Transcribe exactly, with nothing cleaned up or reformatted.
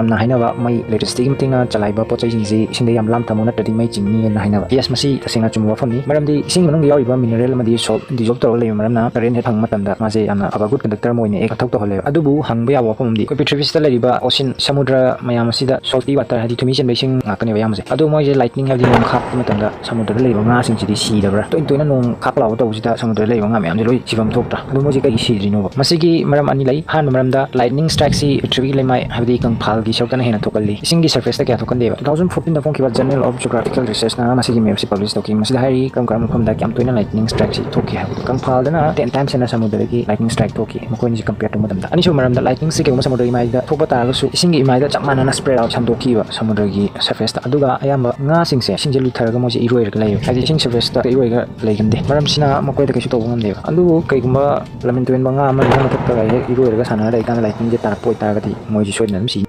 ꯌꯥꯝꯅ ꯍꯥꯏꯅꯕ ꯃꯩ electricityꯒꯤ ꯃꯇꯦꯡꯅ ꯆꯂꯥꯏꯕ ꯄꯣꯠ ꯆꯩꯁꯤꯡꯁꯤ ꯏꯁꯤꯡꯗ ꯌꯥꯝ ꯂꯥꯝ ꯊꯝꯃꯨ ꯅꯠꯇ꯭ꯔꯗꯤ ꯃꯩ ꯆꯤꯡꯅꯤ ꯍꯥꯏꯅ ꯍꯥꯏꯅꯕ꯫ Yes, ꯃꯁꯤ ꯇꯁꯦꯡꯅ ꯑꯆꯨꯝꯕ ꯋꯥꯐꯝꯅꯤ꯫ ꯃꯔꯝꯗꯤ ꯏꯁꯤꯡ ꯃꯅꯨꯡꯗ ꯌꯥꯎꯔꯤꯕ mineral ꯑꯃꯗꯤ salt dissolve ꯇꯧꯔꯒ ꯂꯩꯕ ꯃꯔꯝꯅ current ꯍꯦꯛ ꯐꯪꯕ ꯃꯇꯝꯗ ꯃꯥꯁꯦ ꯌꯥꯝꯅ ꯑꯐꯕ good conductor ꯑꯃ ꯑꯣꯏꯅ act ꯃꯊꯧ ꯇꯧꯍꯜꯂꯦꯕ꯫ ꯑꯗꯨꯕꯨ ꯍꯪꯕ ꯌꯥꯕ ꯋꯥꯐꯝ ꯑꯃꯗꯤ ꯑꯩꯈꯣꯏ ꯄ꯭ꯔꯤꯊꯤꯕꯤꯁꯤꯗ ꯂꯩꯔꯤꯕ ocean, ꯁꯃꯨꯗ꯭ꯔ ꯃꯌꯥꯝ ꯑꯁꯤꯗ salty water ꯍꯥꯏꯗꯤ ꯊꯨꯝꯍꯤ ꯆꯦꯟꯕ ꯏꯁꯤꯡ ꯉꯥꯛꯇꯅꯦꯕ ꯑꯌꯥꯝꯕꯁꯦ꯫ ꯑꯗꯣ ꯃꯣꯏꯁꯦ lightning ꯍꯥꯏꯕꯗꯤ ꯅꯣꯡ ꯈꯥꯛꯄ ꯃꯇꯝꯗ ꯁꯃꯨꯗ꯭ꯔꯗ ꯂꯩꯔꯤꯕ ꯉꯥꯁꯤꯡꯁꯤꯗꯤ ꯁꯤꯗꯕ꯭ꯔꯥ? ꯇꯣꯏꯅ ꯇꯣꯏꯅ ꯅꯣꯡ ꯈꯥꯛꯄ ꯂꯥꯎꯕ ꯇꯧꯕꯁꯤꯗ ꯁꯃꯨꯗ꯭ꯔꯗ ꯂꯩꯔꯤꯕ ꯉꯥ ꯃꯌꯥꯝꯁꯦ ꯂꯣꯏ ꯁꯤꯐꯝ ꯊꯣꯛꯇ꯭ꯔꯥ? ꯑꯗꯣ ꯃꯣꯏꯁꯦ ꯀꯩꯒꯤ ꯁꯤꯗ꯭ꯔꯤꯅꯣꯕ? ꯃꯁꯤꯒꯤ ꯃꯔꯝ ꯑꯅꯤ ꯂꯩ꯫ ꯑꯍꯥꯟꯕ ꯃꯔꯝꯗ lightning strikeꯁꯤ ꯄ꯭ꯔꯤꯊꯤꯕꯤꯒꯤ ꯂꯩꯃꯥꯏ ꯍꯥꯏꯕꯗꯤ ꯀꯪꯐꯥꯜꯒꯤ ꯁꯔꯨꯛꯇꯅ ꯍꯦꯟꯅ ꯊꯣꯛꯀꯜꯂꯤ꯫ ꯏꯁꯤꯡꯒꯤ surfaceꯇ ꯀꯌꯥ ꯊꯣꯛꯀꯟꯗꯦꯕ꯫ Two thousand fourteenꯗ ꯐꯣꯡꯈꯤꯕ Journal of Geographical Researchꯅ ꯃꯁꯤꯒꯤ mapꯁꯤ publish ꯇꯧꯈꯤ꯫ ꯃꯁꯤꯗ ꯍꯥꯏꯔꯤ ꯀꯔꯝ ꯀꯔꯝꯕ ꯃꯐꯝꯗ ꯀꯌꯥꯝ ꯇꯣꯏꯅ lightning strikeꯁꯤ ꯊꯣꯛꯈꯤ ꯍꯥꯏꯕꯗꯤ ꯀꯪꯐꯥꯜꯗꯅ ten times ꯍꯦꯟꯅ ꯁꯃꯨꯗ꯭ꯔꯗꯒꯤ lightning strike ꯊꯣꯛꯈꯤ꯫ ꯃꯈꯣꯏꯅꯤꯁꯤ compare ꯇꯧꯕ ꯃꯇꯝꯗ꯫ ꯑꯅꯤꯁꯨꯕ ꯃꯔꯝꯗ lightningꯁꯤ ꯀꯩꯒꯨꯝꯕ ꯁꯃꯨꯗ꯭ꯔꯒꯤ ꯏꯃꯥꯏꯗ ꯊꯣꯛꯄ ꯇꯥꯔꯒꯁꯨ ꯏꯁꯤꯡꯒꯤ ꯏꯃꯥꯏꯗ ꯆꯞ ꯃꯥꯟꯅꯅ spread out ꯁꯟꯗꯣꯛꯈꯤꯕ ꯁꯃꯨꯗ꯭ꯔꯒꯤ surfaceꯇ꯫ ꯑꯗꯨꯒ ꯑꯌꯥꯝꯕ ꯉꯥꯁꯤꯡꯁꯦ ꯏꯁꯤꯡꯁꯦ ꯂꯨꯊꯔꯒ ꯃꯣꯏꯁꯦ ꯏꯔꯣꯏꯔꯒ ꯂꯩꯌꯦꯕ꯫ ꯍꯥꯏꯗꯤ ꯏꯁꯤꯡ surfaceꯇ ꯏꯔꯣꯏꯔꯒ ꯂꯩꯒꯟꯗꯦ꯫ ꯃꯔꯝꯁꯤꯅ ꯃꯈꯣꯏꯗ ꯀꯩꯁꯨ ꯇꯧꯕ ꯉꯝꯗꯦꯕ꯫ ꯑꯗꯨꯕꯨ ꯀꯩꯒꯨꯝꯕ ꯂꯝꯖꯦꯟ ꯇꯨꯔꯦꯟꯕ ꯉꯥ ꯑꯃ ꯏꯁꯤꯡ ꯃꯊꯛꯇ ꯍꯦꯛ ꯏꯔꯣꯏꯔꯒ ꯁꯥꯟꯅꯔ ꯂꯩꯀꯥꯟꯗ lightningꯁꯦ ꯇꯥꯔꯛꯄ ꯑꯣꯏꯇꯥꯔꯒꯗꯤ ꯃꯣꯏꯁꯦ ꯁꯣꯏꯗꯅ ꯑꯗꯨꯝ ꯁꯤ